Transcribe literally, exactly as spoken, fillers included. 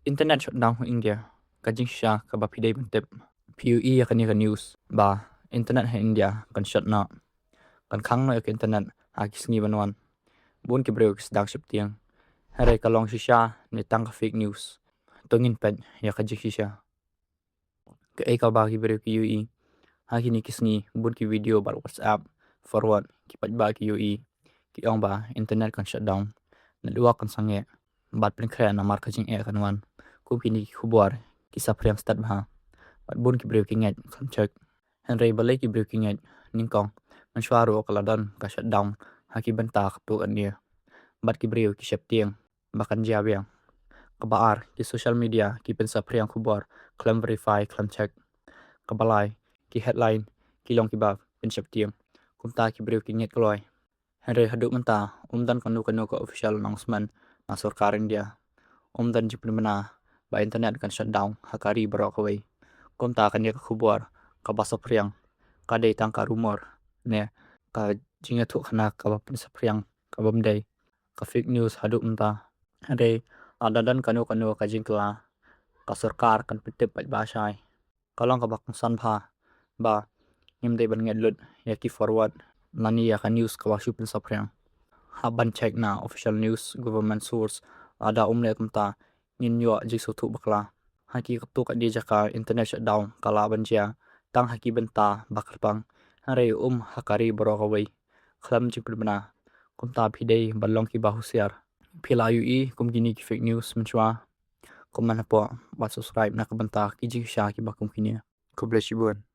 Internet shutdown ha India, ka jingshisha kaba phi dei ban tip. Phi ïohi ïa kane ka news ba internet ha India kan shut noh, kan khang noh ïa ka internet ha ki sngi ban wan. Bun ki briew ki sdang sheptieng. Hynrei ka long shisha ne tang ka fake news? To ngin peit ïa ka jingshisha. Kaei kaba ki briew ki ïohi ha kine ki sngi, bun ki video bad WhatsApp forward, ki paidbah ki ïohi, ki ong ba internet kan shutdown, network kan sangeh bad pynkhreh namar ka jingeh kan wan. Kum kine ki khubor ki saphriang stet bha bad bun ki briew ki ngeit khlem check. Hynrei balei ki briew ki ngeit? Nyngkong, mynshuwa ruh ka la don ka shutdown ha ki bynta katto katne bad ki briew ki sheptieng ba kan jia biang. Kaba ar, ki social media ki pynsaphriang khubor khlem verify, khlem check. Kaba lai, ki headline ki long kiba pynsheptieng, kumta ki briew ki ngeit kloi. Hynrei haduh mynta um don kano kano ka official announcement na sorkar India. Um don jingpynbna ba internet kan shutdown ha ka ri baroh kawei. Kumta kane ka khubor kaba saphriang ka dei tang ka rumor ne ka jingïathuhkhana kaba pynsaphriang kabym dei, ka fake news haduh mynta. Hynrei lada don kano kano ka jingkylla, ka sorkar kan pyntip paidbah shai. Ka long kaba kongsan bha ba ngim dei ban ngeit lut ïa ki forward lane ïa ka news kaba shu pynsaphriang. Hap ban check na official news, government source. Lada um leh kumta, ngin ïoh jingsngewthuh bakla. Ha ki katto katne jaka internet shutdown ka lah ban jia tang ha ki bynta ba kyrpang, hynrei um ha ka ri baroh kawei khlem jingpynbna. Kumta phi dei ban long kiba husiar. Phi la ïohi kum kine ki fake news mynshuwa? Comment hapoh bad subscribe na ka bynta ki jingshisha kiba kum kine. Khublei shibun.